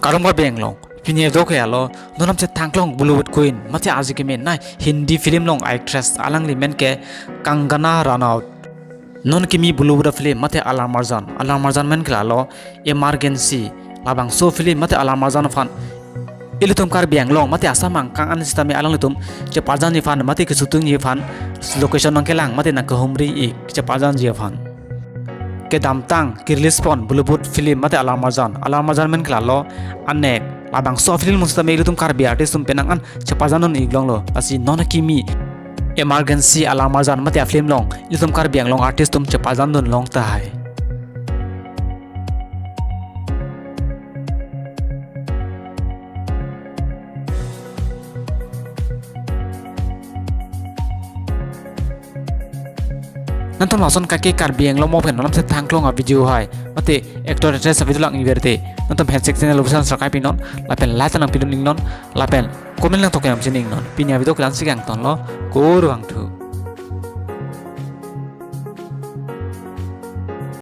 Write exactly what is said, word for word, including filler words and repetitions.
Kardom Karbi Anglong, pini video ke alo, non alam si thangklong Bollywood queen, mate arje keme nai Hindi film along actress alangli men ke Kangana Ranaut. Non kimi Bollywood a film mate Alar Marjan, Alar Marjan men ke lalo Emergency, labangso film mate Alar Marjan aphan ilitum Karbi Anglong mate Assam angkang an sitame alanglitum chepajanji aphan mate keshootingji aphan location nangkelang mate nangkehumri-ik chepajanji aphan. Kedamtang kerelease pon Bollywood film mate Alar Marjan, Alar Marjan men ke lalo Anek, labangso film along sitame ilitum Karbi artist atum penang an chepajan dun-ik longlo. Lasi non kimi Emergency Alar Marjan mate a film along ilitum Karbi Anglong artist atum chepajan dun long tahai. Nangtum lason kake Karbi Anglong mo pen non alam si thangklong a video hai mate actor actress a video lang-ik verte, nangtum handshake channel busan subscribe-ik non, lapen like nangpidun-ik non, lapen comment nangtok yam chini-ik non. Pini a video ke la-an si kangtonlo, kurvangthu.